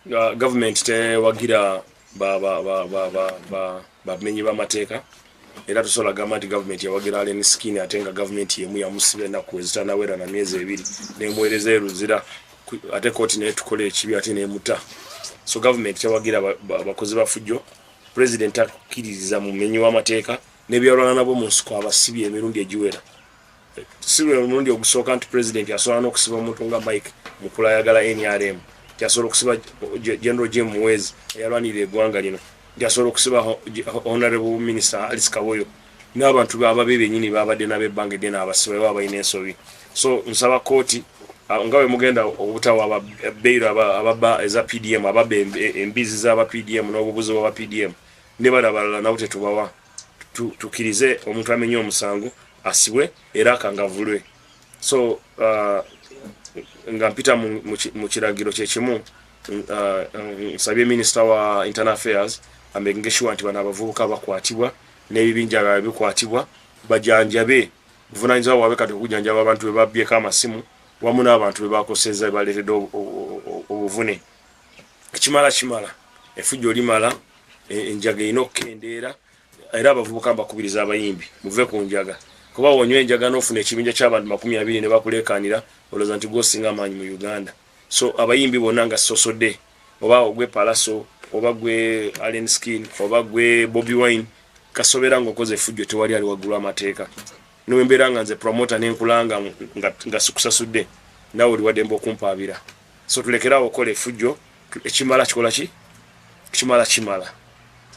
Gavumenti tewagira bamenyi b'amateeka, era tosobola gamba nti gavumenti yawagira Alien Skin, ate nga gavumenti yemu yamusiba ennaku ezitanawera na myezi 2, nemuweereza eruzira, ate kooti netukola ekibi, ate nemuta. So gavumenti tewagira bakozi ba fujjo. President akkiririza mu mumenyi w'amateeka n'ebyalwana nabo mu nsiko, abasibye emirundi egiwera. Si lwe omulundi ogusooka nti president asobola n'okusiba omuntu nga Mike Mukula ayagala NRM, nti asobola okusiba General Jim Muhwezi eyalwanirira eggwanga lino, nti asobola okusiba Honorable Minister Alice Kaboyo n'abantu ababe bennyini babadde nabo ebbanga eddene, abasiba baba balina ensobi. So nsaba kooti, nga bwe mugenda obutawa bail ababba eza PDM, ababba embizi z'aba PDM n'obubuzi bw'aba PDM ne bala abalala, nabo tetubawa. Tukkirize omuntu amenye omusango asibwe era akangavulwe. So nga mpita mu kiragiro kyekimu, nsabye Minisita wa Internal Affairs amakinge sure nti bano abavubuka bakwatibwa n'ebibinja byabwe bikwatibwa, bajanjabe. Buvunanyizibwa bwabwe kati okujanjaba abantu be babbyeko amasimu wamu n'abantu be bakoseza, baleetedde obuvune. Ekimala kimala, efujjo limala, enjaga erina okukendeera. Era abavubuka mbakubiriza, abayimbi, muve ku njaga, kuba wonywa enjaga n'ofuna ekibinja ky'abantu 20 ne bakuleekaanira, olowooza nti gwosinga amaanyi mu Uganda. So abayimbi bonna nga sosodde, oba ogwe Palaso, oba gwe Alien Skin, oba gwe Bobi Wine, kasobera ngaokoze efujjo, tewali ali waggulu amateeka. Niwembeera nga nze promoter nenkulanga nga sikusasudde, nawe oli waddembe okumpaabira. So tulekerawo okukola efujjo. Ekimala kikola ki? Kimala kimala.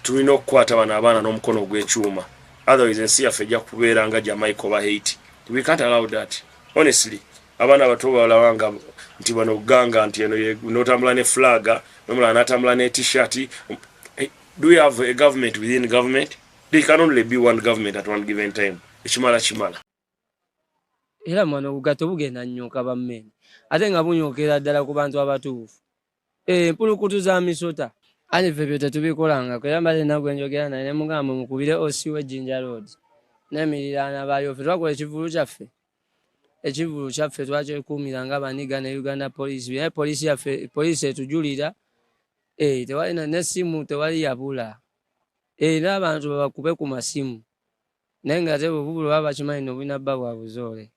Tulina okukwata bano abaana n'omukono ogw'ekyuma, otherwise ensi yaffe ejja kubeera nga Jamaica oba Haiti. We can't allow that, honestly. Abaana bato balaba nga nti bano ganga nti eno notambula ne flaga, nomulala natambula ne T-shirt. Do we have a government within government? There can only be one government at one given time. Ekimala kimala. Era mwana, obugatto bugenda nnyooka bammene, ate nga bunyookera ddala ku bantu abatuufu. Empulukutu za misota, anti ffe byo tetubikolangako. Era mbadde nagwe njogera naye ne mugamba mukubire OC w'e Jinja Road n'emiriraano abaayo. Ffe twakola ekivulu kyaffe, ekivulu kyaffe twakyekuumira nga baniga ne Uganda Police, naye poliisi yaffe, poliisi etujulira. Tewali n'essimu, tewali yabula. N'abantu babakube ku masimu, naye nga ate bwebubula baba bakimanyi nobulina bba bwa buzoole.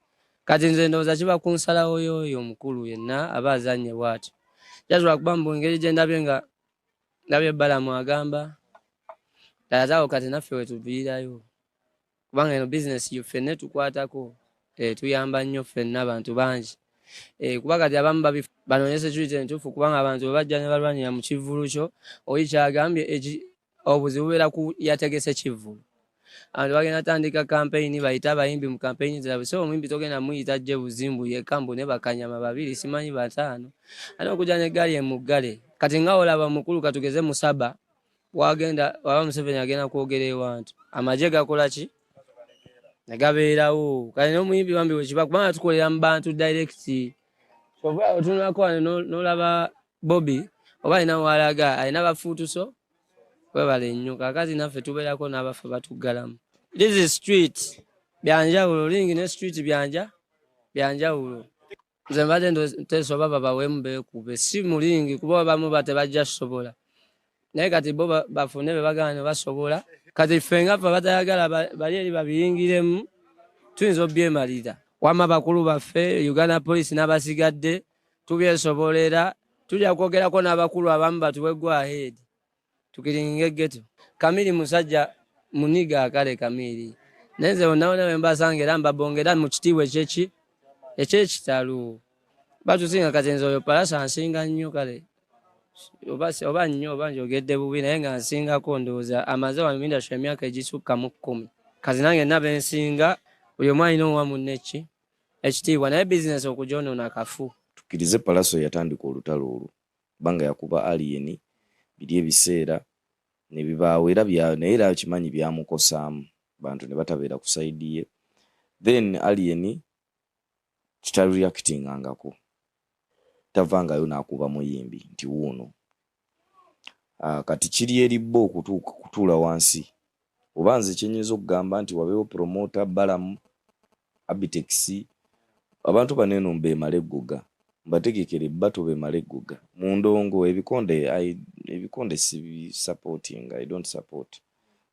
Kati nze ndowooza kiba ku nsalawo y'oyo omukulu yenna aba azannye bw'atyo, kyatula kuba mu ngeri gye ndabye nga ndabye Balamu agamba ddala ate awo kati naffe wetuviirayo, kubanga eno bizinesi yo ffenna tukwatako, tuyamba nnyo ffenna abantu bangi. Kuba kati abamu banoonye security entuufu, kubanga abantu bwe bajja ne balwanira mu kivvulu kyo, oli kyagambye obuzibu bubeera ku yategese kivvulu. Abantu bagenda tandika campaign, bayite abayimbi mu campaign zaabwe. So omuyimbi togenda muyita jje buzimbu yekka, mbu ne bakanyama babiri, simanyi bataano, ate okujja n'eggaali emuggale. Kati nga olaba mukulu, katugeze Musaba wagenda, waba Museveni agenda kwogera ewantu, amagye gakola ki? Ne gabeerawo. Kale n'omuyimbi bambi wekiba, kubanga tukolera mu bantu direct. Oba otunulako wano n'olaba Bobi oba alina walaga, alina bafuutuso, webale nnyo. Kaakati naffe tubeerako n'abaffe batuggalamu. This is street, byanjawulo. Ring ne street byanjawulo. Nze mbadde nteesa oba babaweemu beekube, si mu ring, kuba abamu ba tebajja kusobola, naye kati bo bafune be bagamba ne basobola. Kati ffe nga ffe abatayagala bali eri babiyingiremu, tuyinza obyemalira. Wamma bakulu baffe Uganda Police n'abasigadde, tubyesobolera. Tujja kwogerako n'abakulu abamu batuwe go ahead tukiringa eggeto. Kamiri musajja muniga akale Kamiri, naye nze wonna wonna we mbasanga era mbabongera mu kitiibwa ekyeki ekyekitalo batusinga. Kati nze oyo Palasa ansinga nnyo, kale oba nnyo oba njogedde bubi, naye nga nsingako. Ndowooza amaze wano mu industry emyaka egisukka mu 10. Kati nange nna bensinga, buli omu alina owa munne ki ekitiibwa, naye bizinesi okugyonoona kafu. Tukkirize Palaso yatandika olutalo olwo, kubanga yakuba Alien biri ebiseera ne bibaawo, era naye era akimanyi byamukosaamu, bantu ne batabeera ku side ye. Then Alien kitareactingangako, tavangayo n'akuba muyimbi nti wuuno. Kati kiri eri bo okutuuka kutuula wansi, oba nze kyenyinza okugamba nti wabeewo promoter Balamu, Abitex, abantu bano eno beemala eggoga. Mbategekere battle bemale eggoga mu ndongo. Ebikonde, ebikonde sibi supporting. I don't support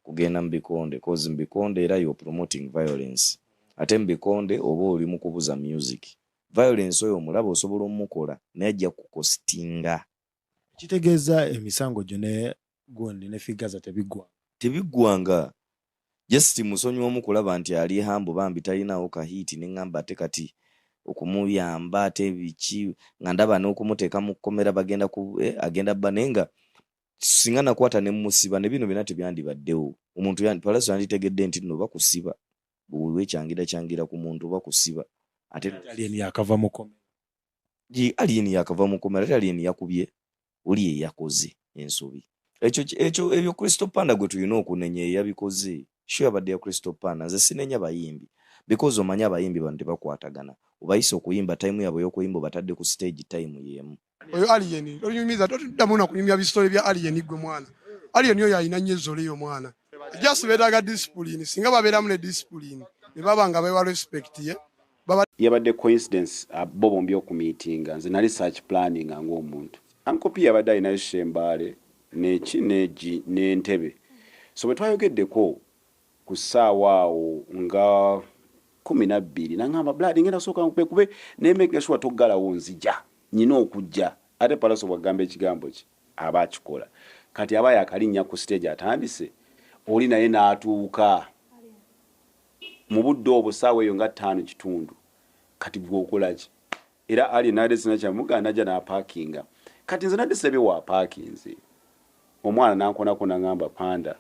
kugenda mu bikonde, cause mu bikonde era you promoting violence, ate mu bikonde oba oli mu kubuza music. Violence oyo omulaba osobola omukola, naye ajja kukostinga. Kitegeeza emisango gyo ne gundi ne Fik Gaza tebiggwa? Tebiggwanga. Just musonyiwa omu kulaba nti ali humble, bambi talinawo ka hit, neŋŋamba ate kati okumuyamba ate biki, nga ndaba n'okumuteeka mu kkomera bagenda ku agenda bba, naye nga singa nakwata ne musiba ne bino byonna tebyandibaddewo. Omuntu Palaso yanditegedde nti nno bakusiba, bwewekyangira kyangira ku muntu bakusiba ate. Alien yakava mu kkomera. Alien yakava mu kkomera, ate Alien yakubye oli yeyakoze ensobi. Ekyo ebyo Crystal Panda gwe tulina okunenya, eyabikoze. Show yabadde ya Crystal Panda. Nze sinenya bayimbi because omanyi abayimbi bano tebakwatagana. Obayise okuyimba, time yaabwe ey'okuyimba obatadde ku stage time y'emu. Oyo Alien tonyumiza, totuddamu na kunyumya bisitole bya Alien. Gwe mwana, Alien oyo alina nnyo ezzole. Mwana, just beetaaga discipline. Singa babeeramu ne discipline ne baba nga bewa respect ye baba. Yabadde coincidence bo bombi okumiitinga. Nze nali search planning ng'omuntu. Uncle P yabadde alinayo shembaale neki negi n'entebe, so bwe twayogeddeko ku ssaawa awo nga 12, naŋŋamba, "Blood, ngenda sooka nkube kube naye make sure toggalawo, nzija nyina okujja." Ate Palaso bwagamba ekigambo kye aba akikola. Kati aba yakalinnya ku stage, atandise oli naye n'atuuka mu budde obwo, ssaawa eyo nga 5:15. Kati gweokolaki? Era ali nadde sinakyamugaa, najja n'apaakinga. Kati nze nadde sirabye waapaakinze. Omwana nankonako naŋŋamba, "Panda,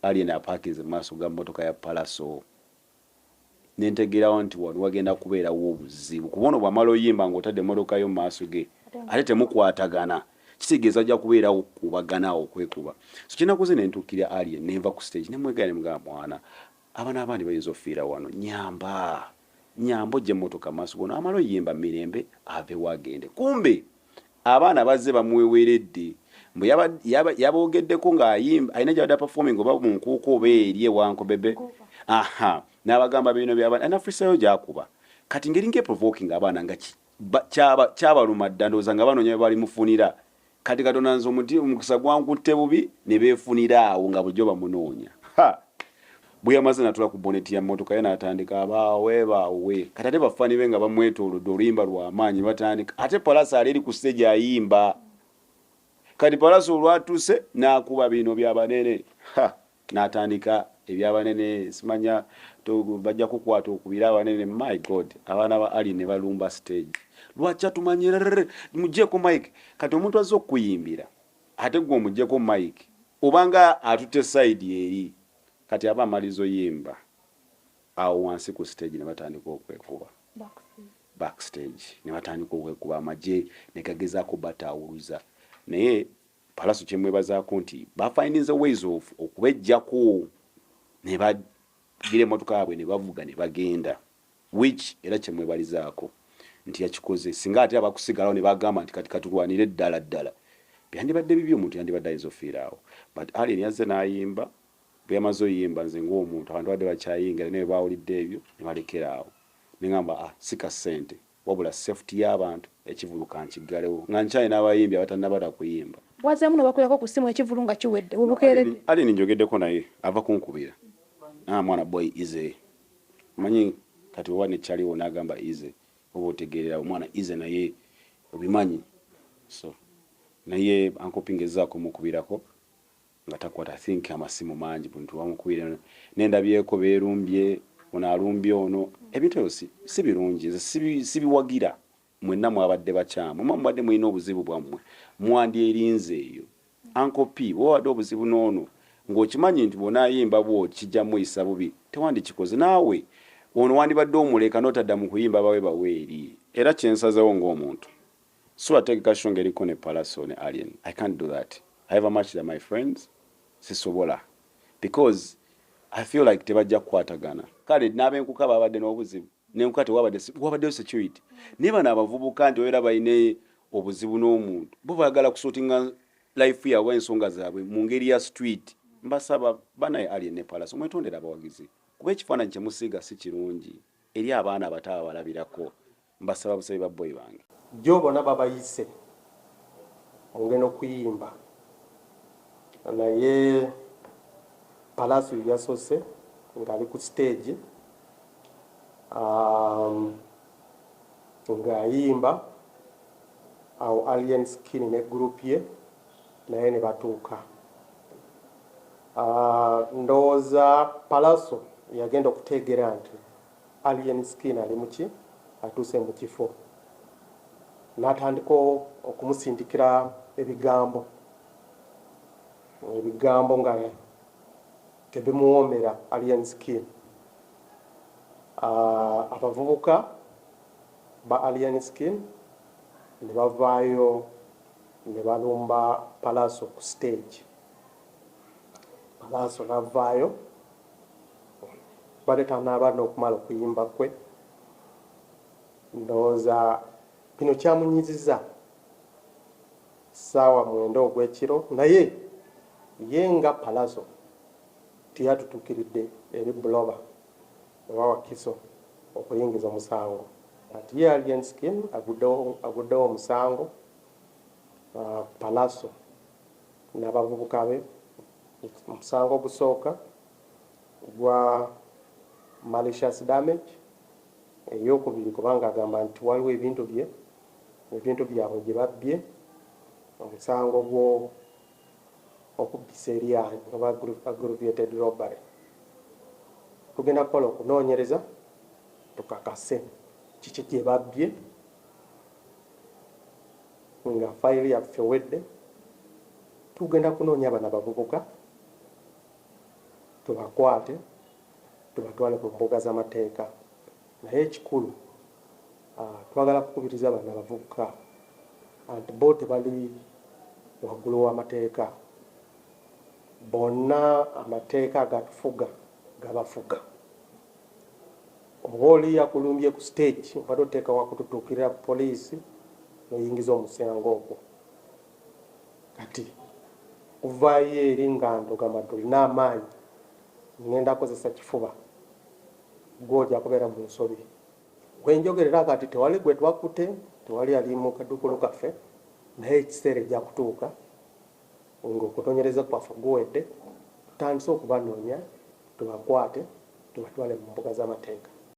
Alien apaakinze mu maaso ga mmotoka ya Palaso." Nentegeerawo nti wano wagenda kubeerawo obuzibu, kuba ono bw'amala oyimba ng'otadde emmotoka yo mu maaso ge, ate temukwatagana, kitegeeza ajja kubeerawo kubagana okwekuba. So kyenakoze, nentuukirira Alien, nenva ku stage, nemwegaya, nemugamba, "Mwana, abaana abandi bayinza ofiira wano, nyamba nyamba ojja emmotoka maaso gono, amala oyimba mirembe avewo agende." Kumbe abaana bazze bamuweweredde mbu yaboogeddeko ng'ayimba, alina gyabadde performing oba mu nkuuka oba eri ewankobebe, aha, n'abagamba bino byaba alina freestyle gyakuba. Kati ngeri ngeprovoking abaana nga kyabaluma dda, ndowooza nga banoonya bwe balimufunira. Kati Katonda nze omuti omukisa gwankutte bubi, ne beefunira awo nga bulijjo bamunoonya. Ha! Bwe yamaze natula ku boneti ya mmotoka ye n'atandika abaawe baawe. Kati ate bafaani be nga bamwetoolodde, oluyimba lw'amaanyi batandika, ate Palaso ali eri ku stage ayimba. Kati Palaso olwatuuse n'akuba bino byabanene, ha, n'atandika ebyabanene, simanya bajja kukwata okubira abanene. My God, abaana ba Ali ne balumba stage. "Lwaki atumanyire? Mugjeeko mic." Kati omuntu azze okuyimbira, ate gwe omuggyeko mic, obanga atutte side eri. Kati aba amaliza oyimba awo wansi ku stage, ne batandika okwekuba backstage, ne batandika okwekuba, amagye ne gagezaako bataawuluza. Naye Palaso kyemwebazaako nti bafindinze ways of okubejjako, ne bagira emmotoka yaabwe ne bavuga ne bagenda, which era kyemwebalizaako nti yakikoze. Singa ate abakusigalawo ne bagamba nti kati katulwanire ddala ddala, byandibadde bibi, omuntu yandibadde ayinza ofiiraawo. But Alien yazze n'ayimba. Bwe yamaze oyimba, nze ng'omuntu, abantu badde bakyayingira, naye bawulidde ebyo ne balekera awo. Neŋŋamba, "Ah, si ka ssente, wabula safety y'abantu, ekivulu kankiggalewo," nga nkyalina abayimbi abatannabata kuyimba. Wazeemu nobakulako ku ssimu ekivulu nga kiwedde, webukeeredde? Alien njogeddeko naye, ava kunkubira. Ah, mwana boy easy, omanyi kati oba nekyaliwo n'agamba easy, oba otegeerera omwana easy, naye obimanyi. So naye ankopingezaako mukubirako nga takwata. I think amasimu mangi, buntu bamukubira, nendabyeko beerumbye, ono alumbye ono. Ebintu ebyo si birungi, nze sibiwagira. Mwenna mwabadde bakyamu, mwe mubadde mulina obuzibu bwammwe, mwandyerinze eyo. Uncle P, bwewabadde obuzibu n'ono ng'okimanyi nti bw'onaayimba bwoti kijja muyisa bubi, tewandikikoze. Naawe ono wandibadde omuleka n'otadda mu kuyimba, bawe baweeri. Era kyensazewo ng'omuntu, siwategeka show ng'eriko ne Palaso ne Alien. I can't do that. However much they're my friends, sisobola, because I feel like tebajja kukwatagana. Kale n'abenkuka babadde n'obuzibu nenkuka, tewabadde wabaddeyo security, naye bano abavubuka nti babeera balina obuzibu n'omuntu, bo baagala kusortinga life yaabwe, ensonga zaabwe mu ngeri ya street. Mbasaba banaye, Alien ne Palaso, mwetondera abawagizi, kuba ekifaananyi kye musiiga si kirungi eri abaana abato abalabirako. Mbasaba busabi, babboyi bange. Jo bonna babayise mugenda okuyimba, naye Pallaso yasoose ng'ali ku stage ng'ayimba. Awo Alien Skin ne group ye naye ne batuuka. Ndowooza Pallaso yagenda okutegeera nti Alien Skin ali muki, atuuse mu kifo, n'atandika okumusindikira ebigambo, ebigambo nga tebimuwoomera Alien Skin. Abavubuka ba Alien Skin ne bavaayo ne balumba Pallaso ku stage. Pallaso n'avaayo, badde tanaaba n'okumala okuyimba kwe. Ndowooza bino kyamunyiziza 9:00 ogw'ekiro, naye ye nga Pallaso teyatutuukiridde eri Buloba oba Wakiso okuyingiza omusango. Kati ye Alien Skin aguddewo omusango Pallaso n'abavubuka be. Omusango ogusooka gwa malicious damage, eyokubiri kubanga agamba nti waliwo ebintu bye, ebintu byabwe gye babbye, omusango gwo okubbisa eryanyi oba aggravated robbery. Tugenda kukola okunoonyereza tukakase kiki gye babbye. Nga fayiro yaffe wedde, tugenda kunoonya bano abavubuka, tubakwate, tubatwale mu mbuga z'amateeka. Naye ekikulu, twagala kukubiriza bano abavubuka anti bo tebali waggulu w'amateeka, bonna amateeka agatufuga gabafuga. Oba oli yakulumbye ku stage, obadde oteeka wakututuukirira poliisi noyingiza omusango ogwo. Kati kuvaayo eri nga ndogamba nti olina amaanyi, ngenda kozesa kifuba, gw'ojja kubeera mu nsobi. Wenjogerera kati tewali gwe twakutte, tewali ali mu kaduukulu kaffe, naye ekiseera ejja kutuuka ng'okunoonyereza kwaffe guwedde, tutandise okubanoonya, tubakwate, tubatwale mu mbuga z'amateeka.